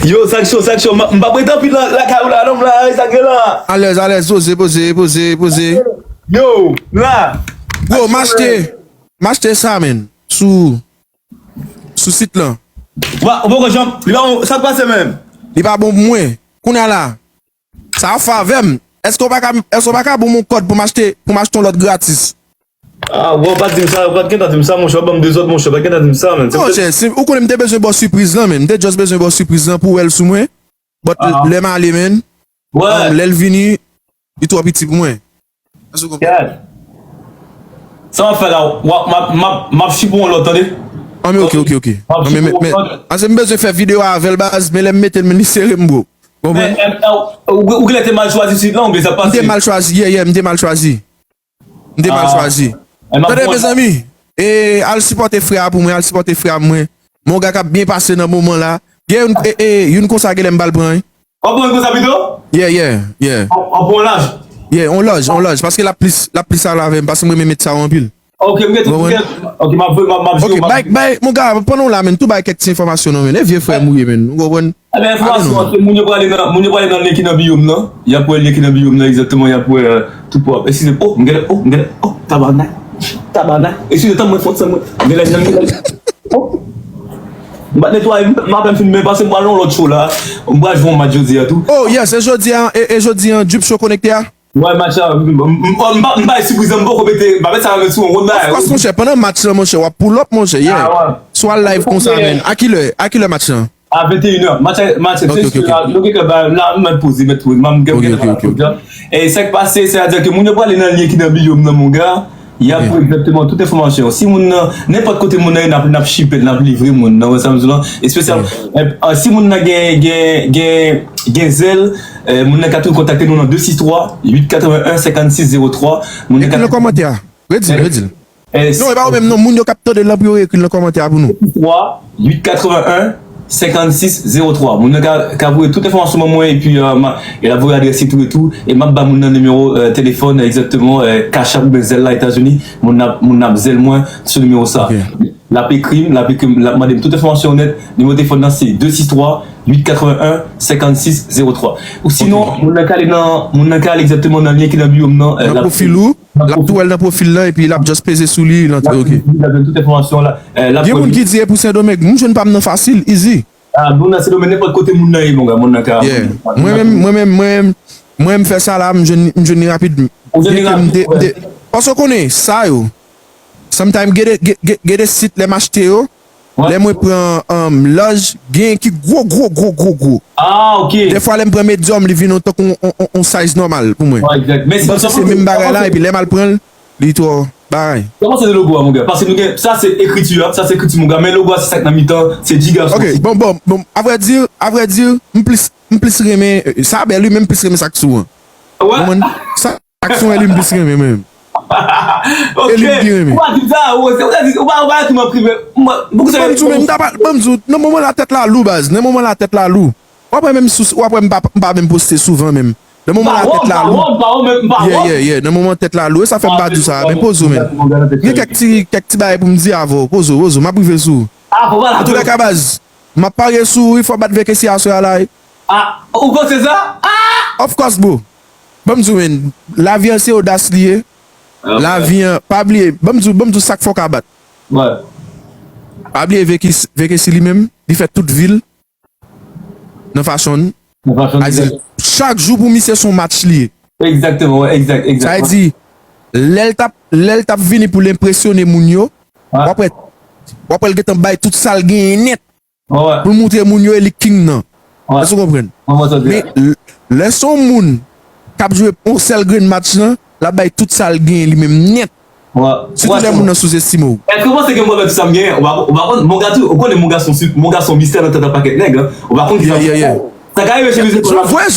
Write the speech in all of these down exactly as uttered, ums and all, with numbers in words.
Yo, sa k cho, sa k cho. M pa prete anpil la, lakay ou la, non, m la, sa k gen la. Alèz, alèz, poze, poze, poze, poze. Yo, m la. Bro, m achte, m achte sa, menn. Sou, sou sit lan. Ou pa, ou poko janm, li pa bon, sa k pase menm? Li pa bon pou mwen. Kounye a la, sa ap fè avè m. Èske w pa ka, èske w pa ka ban m yon kòd pou m achte, pou m achte yon lòt gratis? Ah, bro, pa di m sa, pa t gentan di m sa, monchè, w ban m dezòd, monchè, pa t gentan di m sa, menn. Non, monchè, si, ou konnen m te bezwen ba w sipriz lan, menn. M te just bezwen ba w sipriz lan pou w wè l sou mwen. But lè m ale, menn, um, lè l vini, li twò piti pou mwen. Èske w konprann? Sa m ap fè la, w ap, m ap, m ap, m ap ship ou yon lòt, tande? Ah, men ok, ok, ok. M ap ship ou yon lòt. Paske m bezwen fè videyo avè l, baz, men lè m mete l, menn, li sere m, bro. Konprann? Men, em, ou, ou genlè te mal chwazi sit lan, oubyen sa pase? M te mal chwazi, yeah, yeah, m te mal chwazi. M te mal chwazi. Tande, mezanmi, e, al sipòte frè a pou mwen, al sipòte frè a pou mwen. Monga k ap byen pase nan moman la. Gen youn, e, e, youn konsa genlè m pral pran, wi. W ap pran youn konsa pito? Yeah, yeah, yeah. W ap pran yon laj? Yeah, yon laj, yon laj. Paske l ap plis, l ap plis ale avè m, paske mwen renmen met sa yo anpil. Ok, m gen tout, m gen, ok, m ap voye, m ap, m ap jere. Ok, bay, bay, monga, pandan w la, menn, tou bay kèk ti enfòmasyon non, menn. E vye frè m ou ye, menn. Ou konprann? Ebyen, enfòmasyon an, se moun yo prale nan, moun yo prale nan lyen ki nan bio m nan. Y ap wè lyen ki nan bio m nan, egzakteman, y ap wè, euh, tout pwòp. Eskize m, oh, m genlè, oh, m genlè, oh, tabarnak, tabarnak. Eskize, tann mwen, fòk tann mwen. M genlè, m genlè, oh. M pa t netwaye, m pa menm fin, men pase m pral nan yon lòt show la. M pral jwe yon match jodi a tou. Oh, yes, e jodi a, e, e jodi a, Drip Show konekte a? Wè, match la, m, m, m, m, m pa, m pa sipriz, m poko mete, m pa met sa nan sou yon bagay. Of course, monchè, pandan match lan, monchè, w ap pull up, monchè, yeah. Ah, wè. Swa live konsa, menn. A kilè, a kilè match lan? A venteyen è. Match, match, se, se la, nou gen kè ba, la, m mèt poze, mèt poze, m gen kè ba la. E sa k pase, sètadi ke moun yo prale nan lyen ki nan bio m nan, monga, y ap wè egzakteman tout enfòmasyon. Si moun nan, nenpòt kote moun nan ye, n ap, n ap shipe l, n ap livre moun nan, wè sa m di w lan. Espesyal, e, e, si moun nan gen, gen, gen, gen zèl, e, moun nan ka tou kontakte nou nan de sis twa, uit katreven en, senkannsis zewo twa. Moun nan ka... Ekri nan kòmantè a. Redi l, redi l. Non, e pa ou menm non, moun yo k ap tande l lan pou yo ekri l nan kòmantè a pou nou. Twa, uit katreven en, senkannsis zewo twa. Moun nan ka, ka voye tout enfòmasyon ban mwen, epi, euh, ma, e l ap voye adrès li tou e tou, e m ap ba moun nan nimewo, euh, telefòn, euh, egzakteman, euh, Cash App oubyen Zelle la Etazini, moun nan, moun nan ap Zelle mwen sou nimewo sa. Ok. L ap ekri m, l ap ekri m, l ap mande m tout enfòmasyon nèt. Nimewo telefòn nan se de sis twa, uit katreven en, senkannsis zewo twa. Ou sinon, moun nan ka ale nan, moun nan ka ale egzakteman nan lyen ki nan bio m nan, euh, nan pwofil ou. L ap tou wè l nan pwofil lan, epi l ap just peze sou li, l antre, ok. L ap jwenn tout enfòmasyon la. Gen moun ki di e pou Sendomeng, m jwenn pa m nan fasil, easy. Ah, moun nan Sendomeng, nenpòt kote moun nan ye, monga, moun nan ka. Yeah. Mwen menm, mwen menm, mwen menm, mwen menm, m fè sa la, m jwenn, m jwenn li rapid. Ou jwenn li rapid, m de, m de, paske w konnen, sa yo, sometimes, gen de, gen, gen, gen de sit, lè m achte yo, lè mwen pran, um, large, gen ki gwo, gwo, gwo, gwo, gwo. Ah, ok. Defwa, lè m pran medium, li vin yon tankou yon, yon, yon, yon size nòmal pou mwen. Wè, egzak. M panse se menm bagay la, epi lè m al pran l, li twò bagay. Kòman se logo a, monga? Paske nou gen, sa se ekriti a, sa se ekriti, monga, men logo a se sa k nan mitan, se Giga Sound. Ok, bon, bon, bon, avrèdi, avrèdi, m plis, m plis renmen, euh, sa bèl, wi, men m plis renmen sa k sou an. Wè. Ou konprann? Sa, aksyon e li m plis renmen menm. Ok. E li m pi renmen. Ou pa di m sa, ou, ou pa, ou pa ekri m an prive. Mwen, poukisa... Ban m di w, men m ta pa, ban m di w, nan moman la tèt la lou, baz. Nan moman la tèt la lou. W ap wè menm sou, w ap wè m pa, m pa menm poste souvan menm. Nan moman la tèt la lou. Yeah, yeah, yeah. Nan moman tèt la lou. E sa fè m pa di w sa, men poze w, men. Gen kèk ti, kèk ti bagay pou m di avè w. Poze w, poze w. M ap rive sou ou. Antoulèka, baz, m ap parye sou ou, wi, fò w bat V K C aswè a la, wi. Ah, ou panse sa? Ah! Of course, bro. Ban m di w, men, lavi an se odas li ye. Lavi an, pa bliye, ban m di w, ban m di w sa k fè w ka bat. Wè. Pa bliye V K C, V K C li menm, li fè tout vi l nan fason l. Nan fason l. Sa vle di, chak jou pou misye se yon match li ye. Egzakteman, wè, egzak, egzak. Sa vle di, lè l t ap, lè l t ap vini pou l enpresyone moun yo, w ap wè, w ap wè l gentan bay tout sa l genyen nèt. Pou l moutre moun yo e li king nan. Èske w konprann? Men, l-, lè se yon moun k ap jwe yon sèl grenn match lan, l ap bay tout sa l genyen li menm nèt. Sitou lè moun nan souzestime w. Èske w panse ke m pral fè tout sa m genyen? Ou pa, ou pa konn, mon gason, ou konnen mon gason, mon gason mistè nan tèt an pakèt nèg, hein. Ou pa konn kisa. Sa ka rive chemiz ekòl la. Jan w ap voye,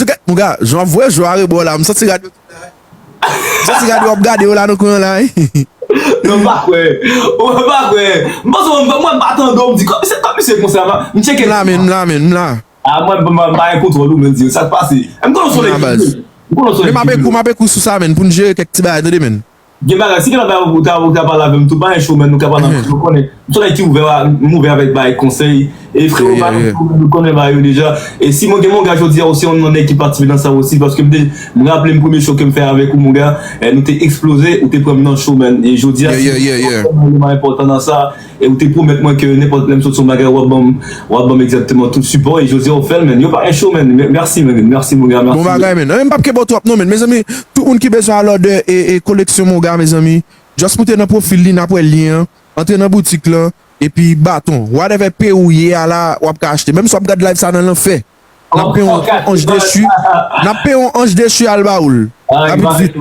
jan w ap voye jwe a rebò la, m santi rad yo Soti gade w ap gade yo la nan kwen an la, wi. Non, m pa kwè. Ou pa kwè. M panse mwen, mwen m pa tande w, m di, kòman misye, kòman misye konsa, m tcheke. M la, men, m la, men, m la. Ah, mwen, m pa, m pa gen kontwòl ou, men di, sa k pase? M konnen w se yon nèg ki vre. M konnen w se yon nèg ki vre. Men m ap ekri, m ap ekri sou sa, men, pou n jere kèk ti bagay, tande, men. Gen bagay, si gen bagay ou ta, ou ta pale avè m tou, pa gen cho, men, nou ka pale anpil, ou konnen. M se yon nèg ki ouvè, m ouvè avèk bagay konsèy. E frè, nou konnen bagay yo deja. E si mwen gen Monga jodi a osi, yon nèg ki patisipe nan sa osi, paske m te, m raple m premye show ke m fè avèk ou, Monga, e nou te eksploze, ou te pran m nan show, man. E jodi a, si mwen enpòtan nan sa, e ou te pwomèt mwen ke nenpòt lè m sot sou yon bagay, w ap ban m, w ap ban m egzakteman tout sipò, e jodi a ou fè l, man. Yo pa gen show, man. Mèsi, man. Mèsi, Monga. Mèsi. Bon bagay, man. Anyen, m p ap kenbe w twòp, non, man. Mezanmi, tout moun ki bezwen al òdè e, e koleksyon Monga, mezanmi, just moute nan pwofil li, n ap wè lyen an. Antre nan boutik lan, epi baton, whatever peyi w ye a la, w ap ka achte. Menm si w ap gad live sa nan lanfè, n ap peye yon anj desu, n ap peye yon anj desu al ba ou l. Rapid vit.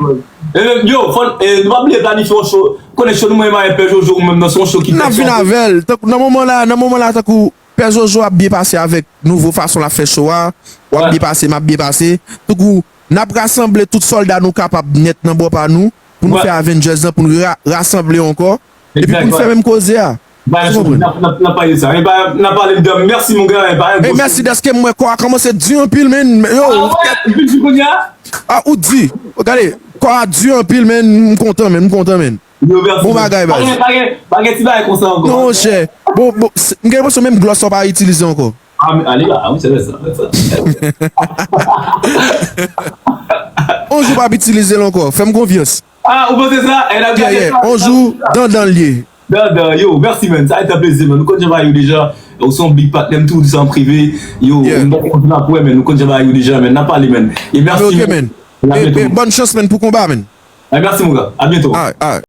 Yo, fò, eh, nou pa bliye planifye yon show. Konnen show nou mwen, Mayen Pè Jojo, ou menm nan se yon show ki... N ap vin avè l. Tankou, nan moman la, nan moman la, tankou Pè Jojo ap byen pase avèk nouvo fason l ap fè show a. W ap byen pase, m ap byen pase. Tankou, n ap rasanble tout sòlda nou kapab nèt nan bò pa nou, pou nou fè Avengers lan, pou nou ra-, rasanble ankò, epi pou nou fè menm koze a. Ou konprann? N ap, n ap, n ap pale de sa. E pa, n ap pale de, mèsi, mon gran, e pa yon... E mèsi dèske m wè kò a kòmanse di anpil, men, yo, ah, ou di, gade, kò a di anpil, men, m kontan, men, m kontan, men. Bon bagay, baz. Pa gen, pa gen, pa gen ti bagay konsa ankò. Non, monchè. Bon, bon, m gen enpresyon menm glòs sa w pa itilize ankò. Ah, men, ale la, ah, wi, se vre sa, se vre sa. On jou p ap itilize l ankò, fè m konfyans. Ah, ou panse sa? Yeah, yeah. On jou, dandan l ye. Dandan, yo, mèsi, man. Sa fè plezi, man. Nou konn jan bagay yo deja. Ou se yon big patnè, m toujou di sa an prive. Yo, m pa konn jan ap wè, men nou konn jan bagay yo deja, men n ap pale, men. E mèsi, men. Bòn chans, men, pou konba, men. Mèsi, mon gars. À bientôt. All right, all right.